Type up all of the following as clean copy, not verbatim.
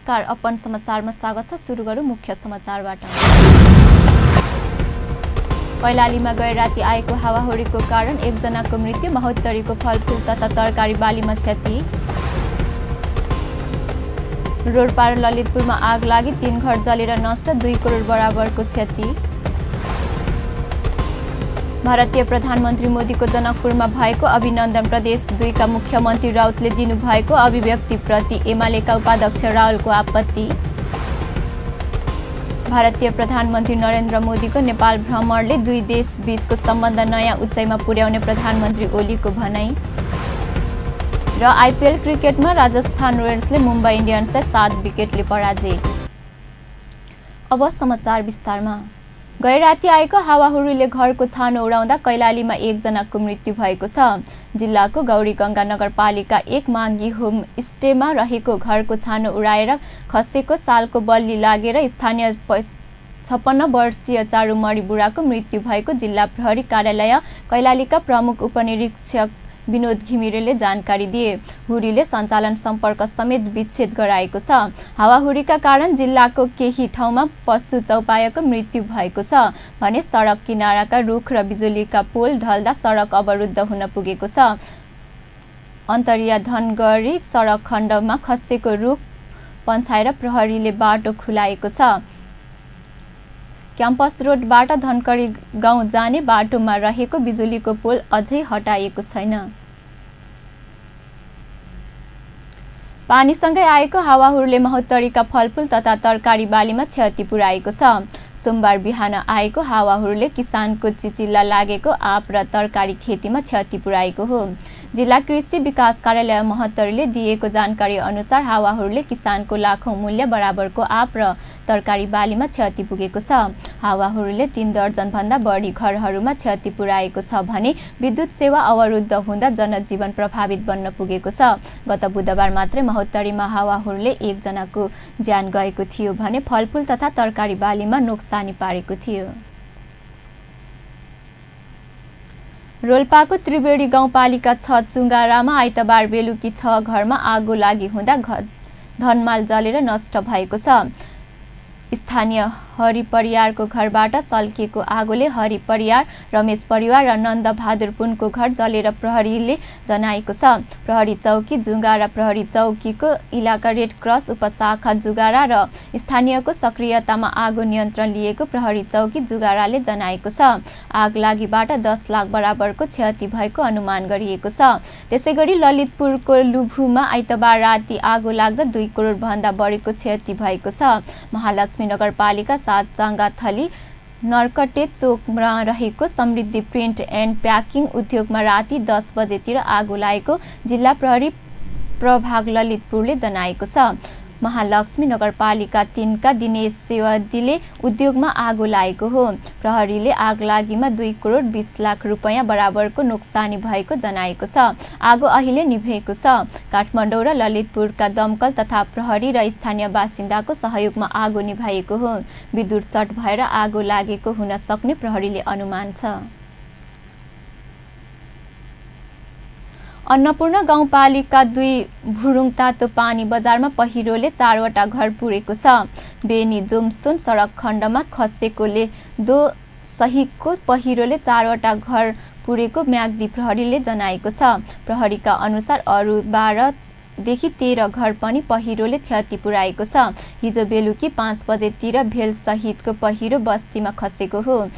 नमस्कार, अपन समाचारमा स्वागत छ। सुरु गरौँ मुख्य समाचारबाट। कैलालीमा गए राति आएको हावाहुरीको कारण एकजनाको मृत्यु, महोत्तरीको फलफूल तथा तरकारी बालीमा क्षति। रोडपार ललितपुरमा आग लागि 3 घर जलेर नष्ट, 2 करोड बराबरको क्षति। भारतीय प्रधानमन्त्री मोदीको जनकपुरमा भएको अभिनन्दन प्रदेश 2 का मुख्यमन्त्री राउतले दिनुभएको अभिव्यक्तिप्रति एमालेका उपाध्यक्ष राहुलको आपत्ति। भारतीय प्रधानमन्त्री नरेन्द्र मोदीको नेपाल भ्रमणले 2 देश बीचको सम्बन्ध नयाँ उचाइमा पुर्याउने प्रधानमन्त्री ओलीको भनाई। र आइपिएल क्रिकेटमा राजस्थान रोयल्सले मुम्बई इन्डियन्सलाई 7 विकेटले पराजय। अब समाचार विस्तारमा। गए राति आएको हावाहुरीले घरको छानो उडाउँदा कैलालीमा एकजनाको मृत्यु भएको छ। जिल्लाको गौरीगङ्गा नगरपालिका 1 माङ्गी होम स्टेमा रहेको घरको छानो उडाएर खसेको सालको बल्ली लागेर स्थानीय 56 वर्षीय चारुमणी बुढाको मृत्यु भएको जिल्ला प्रहरी कार्यालय कैलालीका प्रमुख उपनिरीक्षक विनोद घिमिरेले जानकारी दिए। हुरीले सञ्चालन सम्पर्क समेत विच्छेद गराएको छ। हावाहुरीका कारण जिल्लाको केही ठाउँमा पशु चौपायाको मृत्यु भएको छ भने सडक किनाराका रुख र बिजुलीका पोल ढल्दा सडक अवरुद्ध हुन पुगेको छ। अन्तरिया धनगढी सडक खण्डमा खसेको रुख पन्छाएर प्रहरीले बाटो खुलाएको छ। क्याम्पस रोडबाट धनगढी गाउँ जाने बाटोमा रहेको बिजुलीको पोल अझै हटाइएको छैन। पानीसँगै आएको हावाहुरीले महोत्तरीका फलफूल तथा तरकारी बालीमा क्षति पुर्याएको छ। सोमबार बिहान आएको हावाहुरीले किसानको चिचिल्ला लागेको आँप र तरकारी खेतीमा क्षति पुर्याएको हो। जिल्ला कृषि विकास कार्यालय महोत्तरीले दिएको जानकारी अनुसार हावाहुरीले किसानको लाखौं मूल्य बराबरको आँप र तरकारी बालीमा क्षति पुगेको छ। हावाहुरीले 3 दर्जन भन्दा बढी घरहरूमा क्षति पुर्याएको छ भने विद्युत सेवा अवरुद्ध हुँदा जनजीवन प्रभावित बन्न पुगेको छ। गत बुधबार मात्रै महोत्तरीमा हावाहुरीले 1 जनाको ज्यान गएको थियो भने फलफूल तथा तरकारी बालीमा नोक्सानी पारेको थियो। रोल्पाको त्रिवेणी गाउँपालिका 6 चुङ्गारामा आइतबार बेलुकी 6 घरमा आगो लागि हुँदा धनमाल जलेर नष्ट भएको छ। स्थानीय हरि परियारको घरबाट सल्किएको आगोले हरि परियार, रमेश परिवार र नन्द बहादुर पुनको घर जलेर प्रहरीले जनाएको छ। प्रहरी चौकी जुगारा, प्रहरी चौकीको इलाका रेड क्रस उपशाखा जुगारा र स्थानीयको सक्रियतामा आगो नियन्त्रण लिएको प्रहरी चौकी जुगाराले जनाएको छ। आग लागिबाट 10 लाख बराबरको क्षति भएको अनुमान गरिएको छ। त्यसैगरी ललितपुरको लुभुमा आइतबार राति आगो लाग्दा 2 करोड भन्दा बढीको क्षति भएको छ। महालक्ष्मी नगरपालिका 7 चाङ्गाथली नर्कटे चोकमा रहेको समृद्धि प्रिन्ट एन्ड प्याकिङ उद्योगमा राति 10 बजेतिर आगो लागेको जिल्ला प्रहरी प्रभाग ललितपुरले जनाएको छ। महालक्ष्मी नगरपालिका 3 का दिनेश सेवादीले उद्योगमा आगो लागेको हो। प्रहरीले आग लागिमा 2 करोड 20 लाख रुपैयाँ बराबरको नोक्सानी भएको जनाएको छ। आगो अहिले निभेको छ। काठमाडौँ र ललितपुरका दमकल तथा प्रहरी र स्थानीय बासिन्दाको सहयोगमा आगो निभाइएको हो। विद्युत सर्ट भएर आगो लागेको हुन सक्ने प्रहरीले अनुमान छ। अन्नपूर्ण गाउँपालिका 2 भुरुङ तातो पानी बजारमा पहिरोले 4 वटा घर पुरेको छ। बेनी जोमसोन सडक खण्डमा खसेकोले सहितको पहिरोले 4 वटा घर पुरेको म्याग्दी प्रहरीले जनाएको छ। प्रहरीका अनुसार अरु 12 देखि 13 घर पनि पहिरोले क्षति पुर्याएको छ। हिजो बेलुकी 5 बजेतिर भेल सहितको पहिरो बस्तीमा खसेको हो।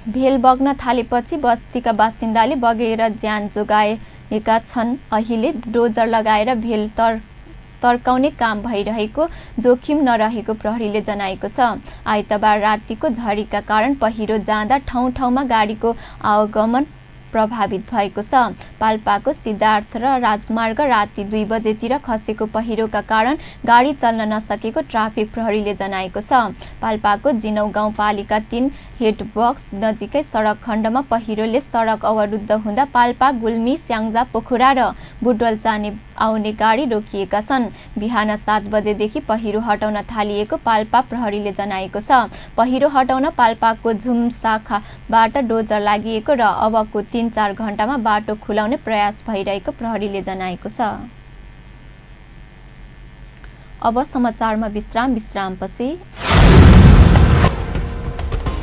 भेल बग्न थालेपछि बस्तीका बासिन्दाले बगेर ज्यान जोगाएका छन्। अहिले डोजर लगाएर भेल तर्काउने काम भइरहेको, जोखिम नरहेको प्रहरीले जनाएको छ। आइतबार रातिको झरीका कारण पहिरो जाँदा ठाउँ ठाउँमा गाडीको आवागमन प्रभावित भएको छ। पाल्पाको सिद्धार्थ र राजमार्ग राति 2 बजेतिर खसेको पहिरोका कारण गाडी चल्न नसकेको ट्राफिक प्रहरीले जनाएको छ। पाल्पाको जिनौ गाउँपालिका 3 हेडबक्स नजिकै सडक खण्डमा पहिरोले सडक अवरुद्ध हुँदा पाल्पा, गुल्मी, स्याङ्जा, पोखरा र बुटवल जाने आउने गाडी रोकिएका छन्। बिहान 7 बजेदेखि पहिरो हटाउन थालिएको पाल्पा प्रहरीले जनाएको छ। पहिरो हटाउन पाल्पाको झुम शाखाबाट डोजर लागिएको र अबको 3-4 घण्टामा बाटो खुलाउने प्रयास भइरहेको प्रहरीले जनाएको छ। अब समाचारमा विश्रामपछि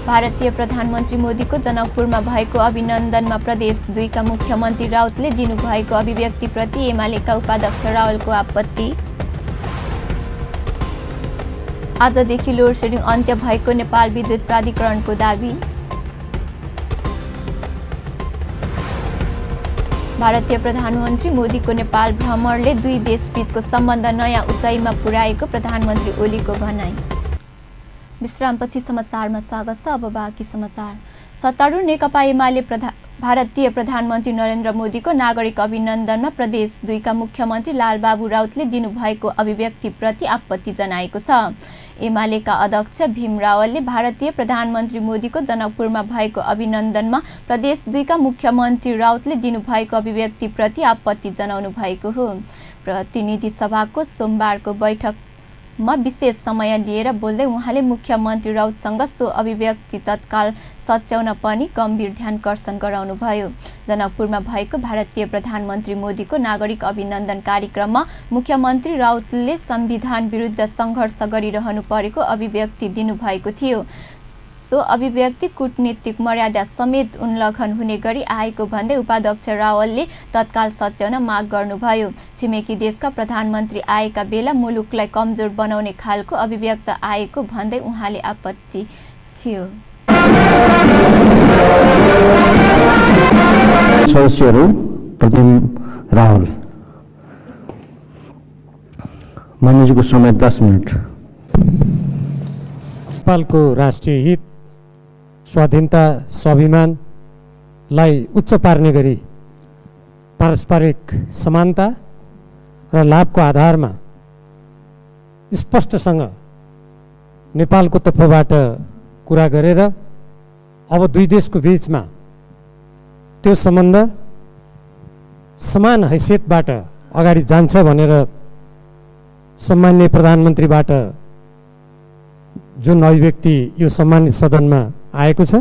भारतीय प्रधानमन्त्री मोदीको जनकपुरमा भएको अभिनन्दनमा प्रदेश 2 का मुख्यमन्त्री राउतले दिनुभएको अभिव्यक्तिप्रति एमालेका उपाध्यक्ष रावलको आपत्ति। आजदेखि लोड सेडिङ अन्त्य भएको नेपाल विद्युत प्राधिकरणको दाबी। भारतीय प्रधानमन्त्री मोदीको नेपाल भ्रमणले 2 देशबीचको सम्बन्ध नयाँ उचाइमा पुर्याएको प्रधानमन्त्री ओलीको भनाई। विश्रामपछि समाचारमा स्वागत छ। अब बाँकी समाचार। सत्तारूढ नेकपा एमाले भारतीय प्रधानमन्त्री नरेन्द्र मोदीको नागरिक अभिनन्दनमा प्रदेश 2 का मुख्यमन्त्री लालबाबु राउतले दिनुभएको अभिव्यक्तिप्रति आपत्ति जनाएको छ। एमालेका अध्यक्ष भीम रावलले भारतीय प्रधानमन्त्री मोदीको जनकपुरमा भएको अभिनन्दनमा प्रदेश 2 का मुख्यमन्त्री राउतले दिनुभएको अभिव्यक्तिप्रति आपत्ति जनाउनु भएको हो। प्रतिनिधि सभाको सोमबारको बैठकमा विशेष समय लिएर बोल्दै उहाँले मुख्यमन्त्री राउतसँग सो अभिव्यक्ति तत्काल सच्याउन पनि गम्भीर ध्यानकर्षण गराउनुभयो। जनकपुरमा भएको भारतीय प्रधानमन्त्री मोदीको नागरिक अभिनन्दन कार्यक्रममा मुख्यमन्त्री राउतले संविधान विरुद्ध सङ्घर्ष गरिरहनु परेको अभिव्यक्ति दिनुभएको थियो। सो अभिव्यक्ति कूटनीतिक मर्यादा समेत उल्लङ्घन हुने गरी आएको भन्दै उपाध्यक्ष रावलले तत्काल सच्याउन माग गर्नुभयो। छिमेकी देशका प्रधानमन्त्री आएका बेला मुलुकलाई कमजोर बनाउने खालको अभिव्यक्त आएको भन्दै उहाँले आपत्ति थियो। सदस्यहरू प्रतिम रावल मान्यजीको समय 10 मिनट। नेपालको राष्ट्रिय हित स्वाधीनता स्वाभिमानलाई उच्च पार्ने गरी पारस्परिक समानता र लाभको आधारमा स्पष्टसँग नेपालको तर्फबाट कुरा गरेर अब 2 देशको बीचमा त्यो सम्बन्ध समान हैसियतबाट अगाडि जान्छ भनेर सम्माननीय प्रधानमन्त्रीबाट जुन अभिव्यक्ति यो सम्मानित सदनमा आएको छ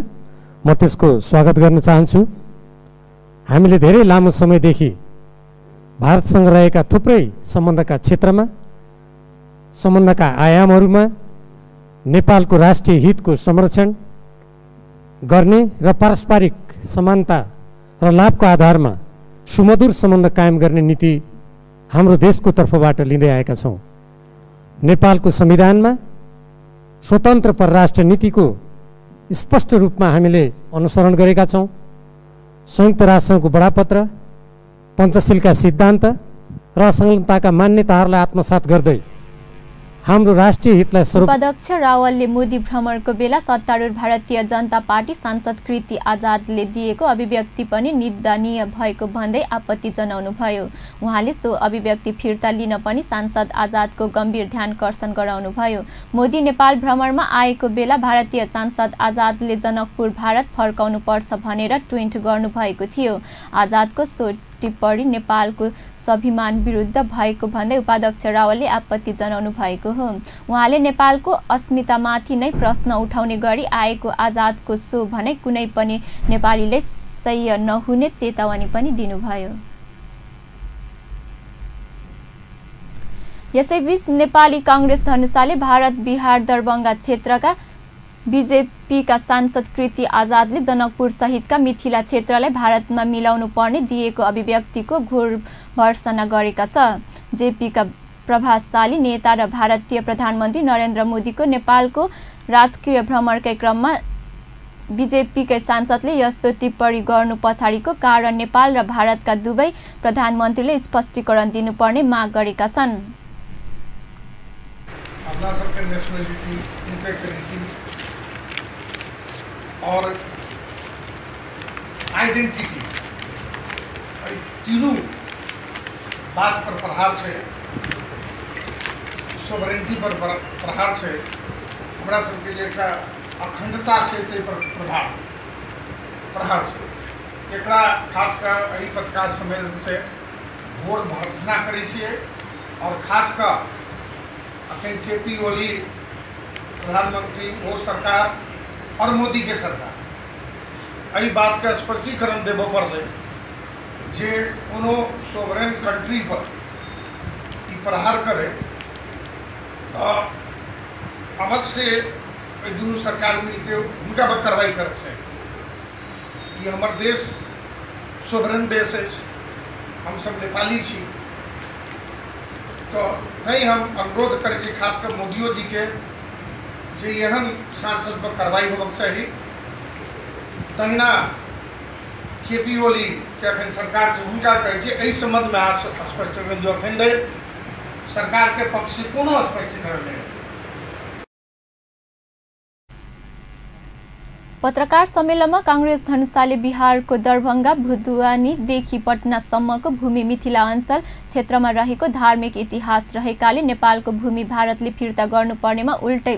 म त्यसको स्वागत गर्न चाहन्छु। हामीले धेरै लामो समयदेखि भारतसँग रहेका थुप्रै सम्बन्धका क्षेत्रमा सम्बन्धका आयामहरूमा नेपालको राष्ट्रिय हितको संरक्षण गर्ने र पारस्परिक समानता र लाभको आधारमा सुमधुर सम्बन्ध कायम गर्ने नीति हाम्रो देशको तर्फबाट लिँदै आएका छौँ। नेपालको संविधानमा स्वतन्त्र परराष्ट्र नीतिको स्पष्ट रूपमा हामीले अनुसरण गरेका छौँ। संयुक्त राष्ट्रसङ्घको बडापत्र, पञ्चशीलका सिद्धान्त र संलग्नताका मान्यताहरूलाई आत्मसात गर्दै हाम्रो राष्ट्रिय हितलाई स्वरूप। उपाध्यक्ष रावलले मोदी भ्रमणको बेला सत्तारूढ भारतीय जनता पार्टी सांसद कृति आजादले दिएको अभिव्यक्ति पनि निन्दनीय भएको भन्दै आपत्ति जनाउनुभयो। उहाँले सो अभिव्यक्ति फिर्ता लिन पनि सांसद आजादको गम्भीर ध्यानकर्षण गराउनुभयो। मोदी नेपाल भ्रमणमा आएको बेला भारतीय सांसद आजादले जनकपुर भारत फर्काउनु पर्छ भनेर ट्विट गर्नुभएको थियो। आजादको सो टिप्पणी नेपालको स्वाभिमान विरुद्ध भएको भन्दै उपाध्यक्ष रावलले आपत्ति जनाउनु भएको हो। उहाँले नेपालको अस्मितामाथि नै प्रश्न उठाउने गरी आएको आजादको सो भनाइ कुनै पनि नेपालीले सह्य नहुने चेतावनी पनि दिनुभयो। यसैबीच नेपाली काङ्ग्रेस धनुषाले भारत बिहार दरभङ्गा क्षेत्रका बीजेपीका सांसद कृति आजादले जनकपुर सहितका मिथिला क्षेत्रलाई भारतमा मिलाउनु पर्ने दिएको अभिव्यक्तिको घोर भर्त्सना गरेका छ। जेपीका प्रभावशाली नेता र भारतीय प्रधानमन्त्री नरेन्द्र मोदीको नेपालको राजकीय भ्रमणकै क्रममा बीजेपीकै सांसदले यस्तो टिप्पणी गर्नु पछाडिको कारण नेपाल र भारतका दुवै प्रधानमन्त्रीले स्पष्टीकरण दिनुपर्ने माग गरेका छन्। और आइडेंटिटी तीनों बात पर प्रहार है, सोवरेंटी पर प्रहार है, हमरा सबके जे का अखंडता है ते पर प्रहार है। एकरा खास का एहि पत्रकार सम्मेलन से घोर भर्त्सना करै छियै और खास का अखन केपी ओली प्रधानमंत्री वो सरकार और मोदी के सरकार एहि बात का स्पष्टीकरण देव पड़े जे कोनो सोवरेन कंट्री पर प्रहार करे तो अवश्य दोनों सरकार मिलकर उनका पर कार्रवाई कर कि हमार देश सोवरेन देश है, हम सब नेपाली छी। तो तई हम अनुरोध करे छी खासकर मोदियो जी के जे एहन सांसद पर कार्रवाई होबक चाही। तहिना केपी ओली के अखन सरकार से हुनका कहे छै एहि संबंध में स्पष्टीकरण जो अखन दे सरकार के पक्ष से कोनो स्पष्टीकरण नहीं। पत्रकार सम्मेलनमा कांग्रेस धनुषाले बिहारको दरभंगा भुदुवानीदेखि पटनासम्मको भूमि मिथिला अञ्चल क्षेत्रमा रहेको धार्मिक इतिहास रहेकाले नेपालको भूमि भारतले फिर्ता गर्नुपर्नेमा उल्टै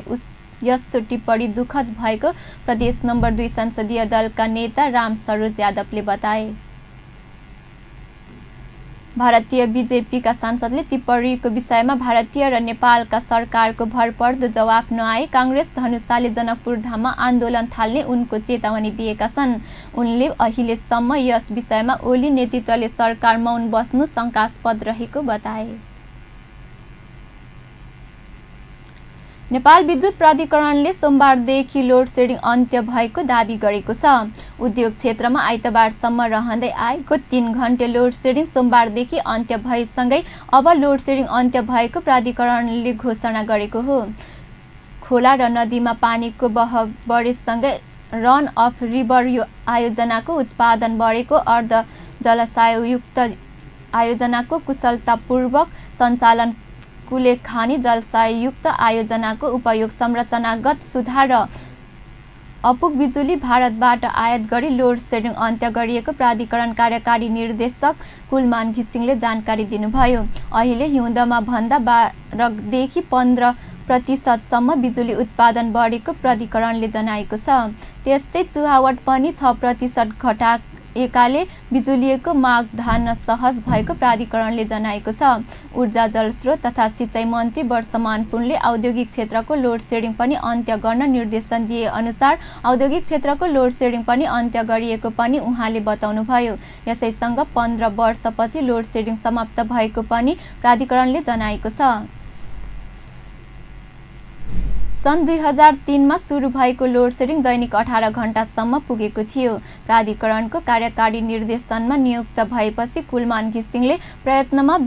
यस्तो टिप्पणी दुखद भएको प्रदेश नम्बर 2 संसदीय दलका नेता राम सरोज यादवले बताए। भारतीय बीजेपीका सांसदले टिप्पणीको विषयमा भारतीय र नेपालका सरकारको भरपर्दो जवाफ नआए कांग्रेस धनुषाले जनकपुर धाममा आन्दोलन थाल्ने उनको चेतावनी दिएका छन्। उनले अहिलेसम्म यस विषयमा ओली नेतृत्वले सरकार मौन बस्नु शंकास्पद रहेको बताए। नेपाल विद्युत प्राधिकरणले सोमबारदेखि लोड सेडिङ अन्त्य भएको दाबी गरेको छ। उद्योग क्षेत्रमा आइतबारसम्म रहँदै आएको 3 घण्टे लोड सेडिङ सोमबारदेखि अन्त्य भएसँगै अब लोड सेडिङ अन्त्य भएको प्राधिकरणले घोषणा गरेको हो। खोला र नदीमा पानीको बहाव बढेसँगै रन अफ रिभर आयोजनाको उत्पादन बढेको अर्ध जलाशययुक्त आयोजनाको कुशलतापूर्वक सञ्चालन कुलेखानी जलशययुक्त आयोजनाको उपयोग संरचनागत सुधार र अपुग बिजुली भारतबाट आयात गरी लोड सेडिङ अन्त्य गरिएको प्राधिकरण कार्यकारी निर्देशक कुलमान घिसिङले जानकारी दिनुभयो। अहिले हिउँदमा भन्दा 12 देखि 15% बिजुली उत्पादन बढेको प्राधिकरणले जनाएको छ। त्यस्तै चुहावट पनि 6% घटाएकाले बिजुलीको माग धान्न सहज भएको प्राधिकरणले जनाएको छ। ऊर्जा जलस्रोत तथा सिंचाई मन्त्री वर्षमान पुनले औद्योगिक क्षेत्रको लोड सेडिङ पनि अन्त्य गर्न निर्देशन दिए अनुसार औद्योगिक क्षेत्रको लोड सेडिङ पनि अन्त्य गरिएको पनि उहाँले बताउनुभयो। यसैसँग 15 वर्षपछि लोड सेडिङ समाप्त भएको पनि प्राधिकरणले जनाएको छ। सन् 2003 मा सुरु भएको लोड सेडिङ दैनिक 18 घण्टासम्म पुगेको थियो। प्राधिकरणको कार्यकारी निर्देशनमा नियुक्त भएपछि कुलमान घिसिङले प्रयत्नमा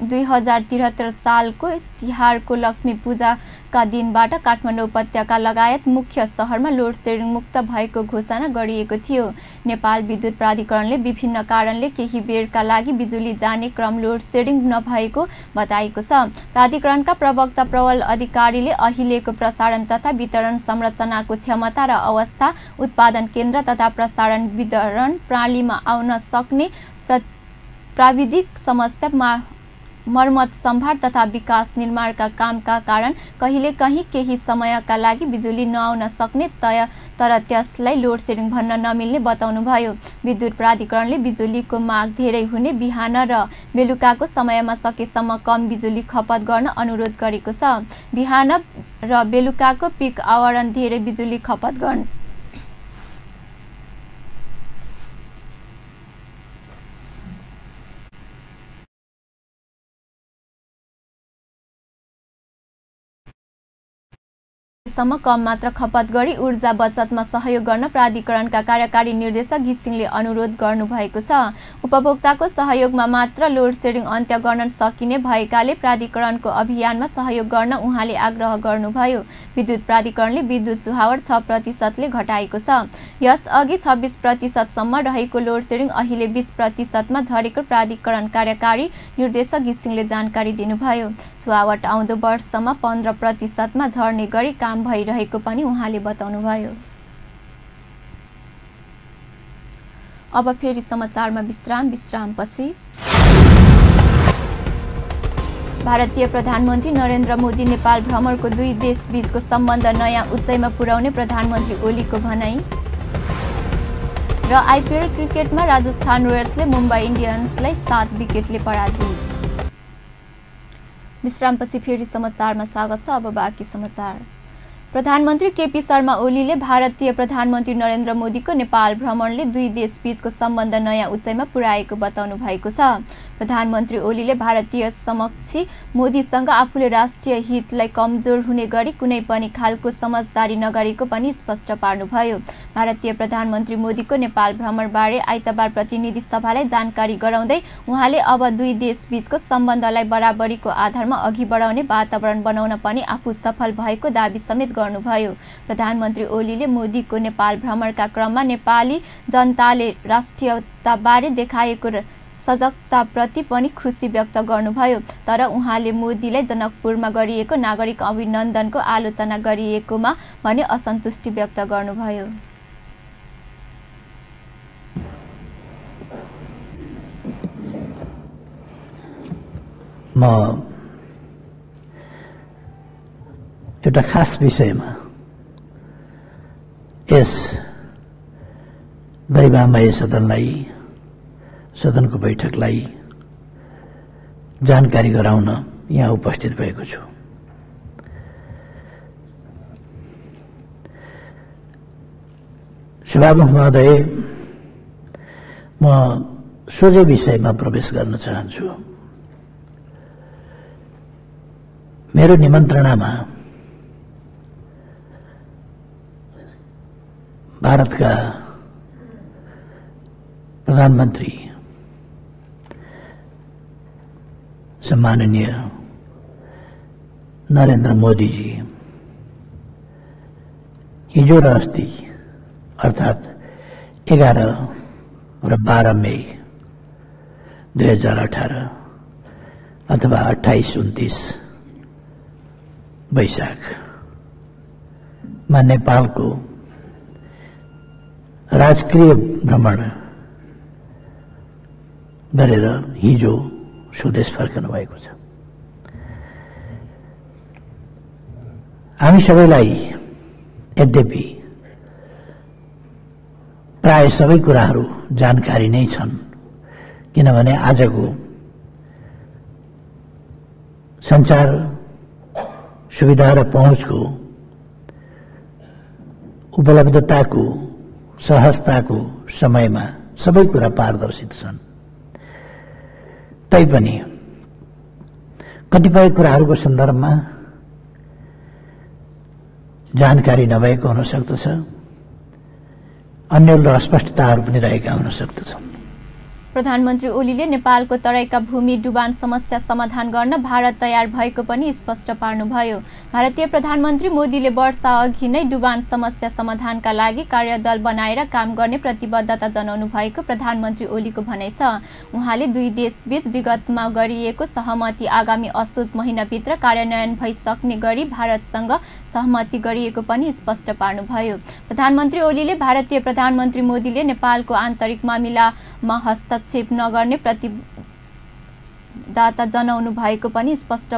2073 सालको तिहारको लक्ष्मी पूजाका दिनबाट काठमाडौँ उपत्यका लगायत मुख्य शहरमा लोड सेडिङ मुक्त भएको घोषणा गरिएको थियो। नेपाल विद्युत प्राधिकरणले विभिन्न कारणले केही बेरका लागि बिजुली जाने क्रम लोड सेडिङ नभएको बताएको छ। प्राधिकरणका प्रवक्ता प्रवल अधिकारीले अहिलेको प्रसारण तथा वितरण संरचनाको क्षमता र अवस्था, उत्पादन केन्द्र तथा प्रसारण वितरण प्रणालीमा आउन सक्ने प्राविधिक समस्या, मर्मत सम्भार तथा विकास निर्माणका कामका कारण कहिलेकहीँ केही समयका लागि बिजुली नआउन सक्ने तर त्यसलाई लोड सेडिङ भन्न नमिल्ने बताउनुभयो। विद्युत प्राधिकरणले बिजुलीको माग धेरै हुने बिहान र बेलुकाको समयमा सकेसम्म कम बिजुली खपत गर्न अनुरोध गरेको छ। बिहान र बेलुकाको पिक आवरमा धेरै बिजुली खपत गर्न सम्म कम मात्र खपत गरी ऊर्जा बचतमा सहयोग गर्न प्राधिकरणका कार्यकारी निर्देशक घिसिङले अनुरोध गर्नुभएको छ। उपभोक्ताको सहयोगमा मात्र लोड सेडिङ अन्त्य गर्न सकिने भएकाले प्राधिकरणको अभियानमा सहयोग गर्न उहाँले आग्रह गर्नुभयो। विद्युत प्राधिकरणले विद्युत चुहावट 6%ले घटाएको छ। यसअघि 26% सम्म रहेको लोड सेडिङ अहिले 20% मा झरेको प्राधिकरण कार्यकारी निर्देशक घिसिङले जानकारी दिनुभयो। चुहावट आउँदो वर्षमा 15% मा झर्ने गरी काम भइरहेको पनि उहाँले बताउनुभयो। अब फेरि समाचारमा विश्रामपछि भारतीय प्रधानमन्त्री नरेन्द्र मोदी नेपाल भ्रमणको 2 देशबीचको सम्बन्ध नयाँ उचाइमा पुर्याउने प्रधानमन्त्री ओलीको भनाई र आइपिएल क्रिकेटमा राजस्थान रोयल्सले मुम्बई इन्डियन्सलाई 7 विकेटले पराजित। विश्रामपछि फेरि समाचारमा स्वागत छ। अब बाँकी समाचार। प्रधानमन्त्री केपी शर्मा ओलीले भारतीय प्रधानमन्त्री नरेन्द्र मोदीको नेपाल भ्रमणले दुई देशबीचको सम्बन्ध नयाँ उचाइमा पुर्याएको बताउनु भएको छ। प्रधानमन्त्री ओलीले भारतीय समक्ष मोदीसँग आफूले राष्ट्रिय हितलाई कमजोर हुने गरी कुनै पनि खालको समझदारी नगरेको पनि स्पष्ट पार्नुभयो। भारतीय प्रधानमन्त्री मोदीको नेपाल भ्रमणबारे आइतबार प्रतिनिधि सभालाई जानकारी गराउँदै उहाँले अब दुई देशबीचको सम्बन्धलाई बराबरीको आधारमा अघि बढाउने वातावरण बनाउन पनि आफू सफल भएको दाबी समेत गर्नुभयो। प्रधानमन्त्री ओलीले मोदीको नेपाल भ्रमणका क्रममा नेपाली जनताले राष्ट्रियताबारे देखाएको सजगताप्रति पनि खुसी व्यक्त गर्नुभयो। तर उहाँले मोदीलाई जनकपुरमा गरिएको नागरिक अभिनन्दनको आलोचना गरिएकोमा भने असन्तुष्टि व्यक्त गर्नुभयो। म एउटा खास विषयमा यस गरिमामय सदनको बैठकलाई जानकारी गराउन यहाँ उपस्थित भएको छु। सभामुख महोदय, म सोझै विषयमा प्रवेश गर्न चाहन्छु। मेरो निमन्त्रणामा भारतका प्रधानमन्त्री सम्माननीय नरेन्द्र मोदीजी हिजो र अस्ति अर्थात् 11 र 12 मई 2018 अथवा 28-29 वैशाखमा नेपालको राजकीय भ्रमण गरेर हिजो स्वदेश फर्कनु भएको छ। हामी सबैलाई यद्यपि प्राय सबै कुराहरू जानकारी नै छन्, किनभने आजको सञ्चार सुविधा र पहुँचको उपलब्धताको सहजताको समयमा सबै कुरा पारदर्शित छन्। तैपनि कतिपय कुराहरूको सन्दर्भमा जानकारी नभएको हुन सक्दछ, अन्य अस्पष्टताहरू पनि रहेका हुन सक्दछन्। प्रधानमन्त्री ओलीले नेपालको तराईका भूमि डुबान समस्या समाधान गर्न भारत तयार भएको पनि स्पष्ट पार्नुभयो। भारतीय प्रधानमन्त्री मोदीले वर्ष अघि नै डुबान समस्या समाधानका लागि कार्यदल बनाएर काम गर्ने प्रतिबद्धता जनाउनु भएको प्रधानमन्त्री ओलीको भनाइ छ। उहाँले दुई देशबीच विगतमा गरिएको सहमति आगामी असोज महिनाभित्र कार्यान्वयन भइसक्ने गरी भारतसँग सहमति गरिएको पनि स्पष्ट पार्नुभयो। प्रधानमन्त्री ओलीले भारतीय प्रधानमन्त्री मोदीले नेपालको आन्तरिक मामिलामा हस्तक्षेप नगर्ने प्रतिबद्धता जनाउनु भएको पनि स्पष्ट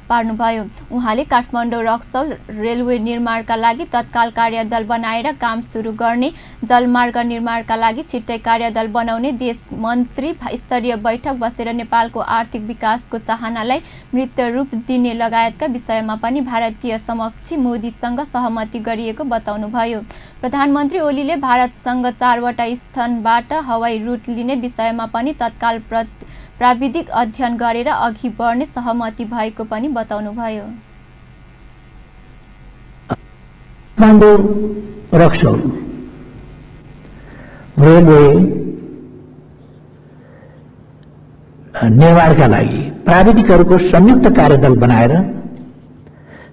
पार्नुभयो। उहाँले काठमाडौँ रक्सौल रेलवे निर्माणका लागि तत्काल कार्यदल बनाएर काम सुरु गर्ने, जलमार्ग निर्माणका लागि छिट्टै कार्यदल बनाउने, देश मन्त्री स्तरीय बैठक बसेर नेपालको आर्थिक विकासको चाहनालाई मृत रूप दिने लगायतका विषयमा पनि भारतीय समक्ष मोदीसँग सहमति गरिएको बताउनुभयो। प्रधानमन्त्री ओलीले भारतसँग 4वटा स्थानबाट हवाई रूट लिने विषयमा पनि तत्काल प्राविधिक अध्ययन गरेर अघि बढ्ने सहमति भएको पनि बताउनुभयो। काठमाडौँ रक्सौल रेलवे निर्माणका लागि प्राविधिकहरूको संयुक्त कार्यदल बनाएर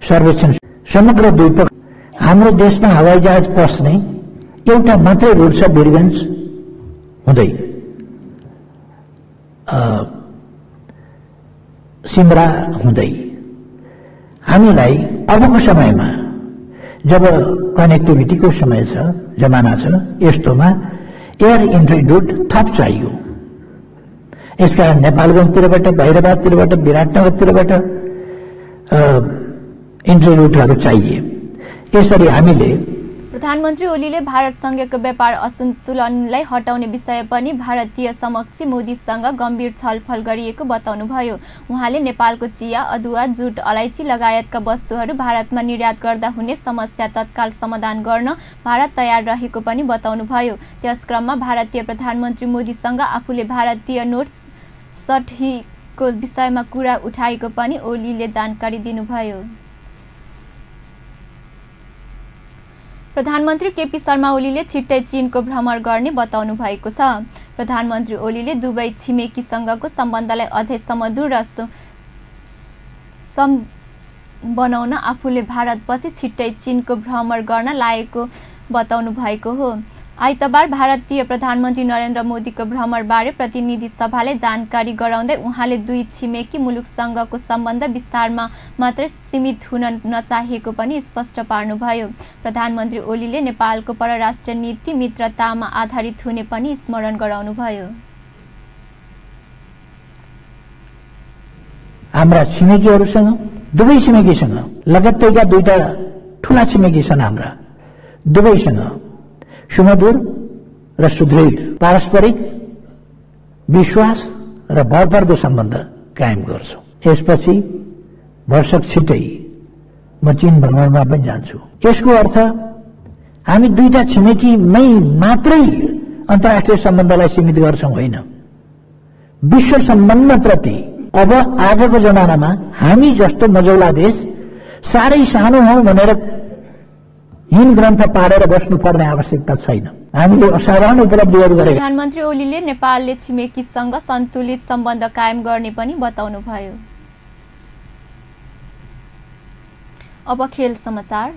सर्वेक्षण समग्र द्वीप हाम्रो देशमा हवाईजहाज पस्ने एउटा मात्रै रूट छ, वीरगञ्ज हुँदै सिमरा हुँदै। हामीलाई अबको समयमा जब कनेक्टिभिटीको समय छ, जमाना छ, यस्तोमा एयर इन्ट्री रूट थप चाहियो। यसकारण नेपालगञ्जतिरबाट, भैरवादतिरबाट, विराटनगरतिरबाट इन्ट्री रूटहरू चाहिए। यसरी हामीले प्रधानमन्त्री ओलीले भारतसँगको व्यापार असन्तुलनलाई हटाउने विषय पनि भारतीय समक्ष मोदीसँग गम्भीर छलफल गरिएको बताउनुभयो। उहाँले नेपालको चिया, अदुवा, जुट, अलैँची लगायतका वस्तुहरू भारतमा निर्यात गर्दा हुने समस्या तत्काल समाधान गर्न भारत तयार रहेको पनि बताउनुभयो। त्यसक्रममा भारतीय प्रधानमन्त्री मोदीसँग आफूले भारतीय नोट सठीको विषयमा कुरा उठाएको पनि ओलीले जानकारी दिनुभयो। प्रधानमन्त्री केपी शर्मा ओलीले छिट्टै चीनको भ्रमण गर्ने बताउनु भएको छ। प्रधानमन्त्री ओलीले दुवै छिमेकीसँगको सम्बन्धलाई अझै समधुर र बनाउन आफूले भारतपछि छिट्टै चीनको भ्रमण गर्न लागेको बताउनु भएको हो। आइतबार भारतीय प्रधानमन्त्री नरेन्द्र मोदीको भ्रमणबारे प्रतिनिधि सभाले जानकारी गराउँदै उहाँले दुई छिमेकी मुलुकसँगको सम्बन्ध विस्तारमा मात्रै सीमित हुन नचाहेको पनि स्पष्ट पार्नुभयो। प्रधानमन्त्री ओलीले नेपालको परराष्ट्र नीति मित्रतामा आधारित हुने पनि स्मरण गराउनुभयो। हाम्रा छिमेकीहरूसँग, दुवै छिमेकीसँग, लगत्तैका दुईटा ठूला छिमेकी छन् हाम्रा, दुवैसँग सुमधुर र सुदृढ पारस्परिक विश्वास र भरपर्दो सम्बन्ध कायम गर्छौं। यसपछि वर्षक छिट्टै म चीन भ्रमणमा पनि जान्छु। यसको अर्थ हामी दुईटा छिमेकीमै मात्रै अन्तर्राष्ट्रिय सम्बन्धलाई सीमित गर्छौं होइन। विश्व सम्बन्धप्रति अब आजको जमानामा हामी जस्तो मजौला देश साह्रै सानो हौ भनेर हिन ग्रन्थ पाडेर बस्नुपर्ने आवश्यकता छैन। हामीले असाधारण उपलब्धिहरू गरेका। प्रधानमन्त्री ओलीले नेपालले छिमेकीसँग सन्तुलित सम्बन्ध कायम गर्ने पनि बताउनुभयो। अब खेल समाचार।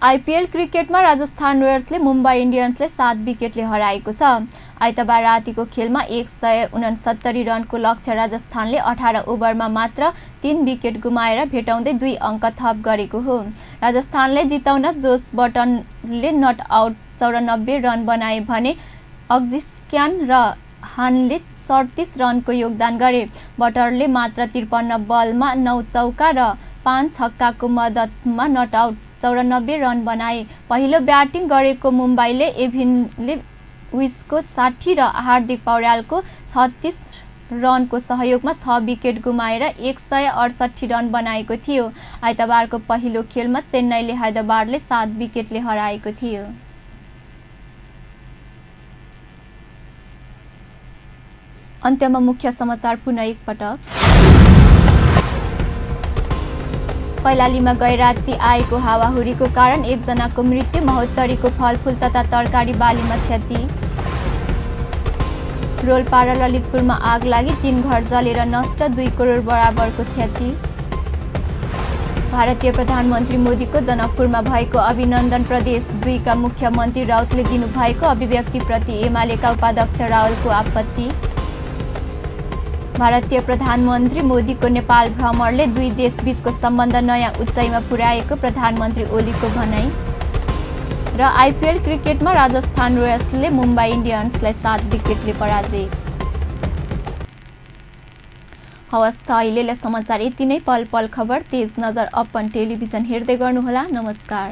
आइपीएल क्रिकेटमा राजस्थान रोयल्सले मुम्बई इन्डियन्सले 7 विकेटले हराएको छ। आइतबार रातिको खेलमा 169 रनको लक्ष्य राजस्थानले 18 ओभरमा मात्र 3 विकेट गुमाएर भेटाउँदै 2 अङ्क थप गरेको हो। राजस्थानले जिताउन जोस बटनले नट आउट 94 रन बनाए भने अग्जिस्क्यान र हानले 37 रनको योगदान गरे। बटरले मात्र 53 बलमा 9 चौका र 5 छक्काको मद्दतमा नट आउट 94 रन बनाए। पहिलो ब्याटिङ गरेको मुम्बईले एभिन विसको 60 र हार्दिक पौड्यालको 36 रनको सहयोगमा 6 विकेट गुमाएर 168 रन बनाएको थियो। आइतबारको पहिलो खेलमा चेन्नईले हैदराबादले 7 विकेटले हराएको थियो। अन्त्यमा मुख्य समाचार पुनः एकपटक। कैलालीमा गैराती आएको हावाहुरीको कारण 1 जनाको मृत्यु, महोत्तरीको फलफूल तथा तरकारी बालीमा क्षति। रोल्पा र ललितपुरमा आग लागि 3 घर जलेर नष्ट, 2 करोड बराबरको क्षति। भारतीय प्रधानमन्त्री मोदीको जनकपुरमा भएको अभिनन्दन प्रदेश 2 का मुख्यमन्त्री राउतले दिनुभएको अभिव्यक्तिप्रति एमालेका उपाध्यक्ष रावलको आपत्ति। भारतीय प्रधानमन्त्री मोदीको नेपाल भ्रमणले 2 देशबीचको सम्बन्ध नयाँ उचाइमा पुर्याएको प्रधानमन्त्री ओलीको भनाई। र आइपीएल क्रिकेटमा राजस्थान रोयल्सले मुम्बई इन्डियन्सलाई 7 विकेटले पराजित। हवस् त अहिलेलाई समाचार यति नै। पल पल खबर तेज नजर अपन टेलिभिजन हेर्दै गर्नुहोला। नमस्कार।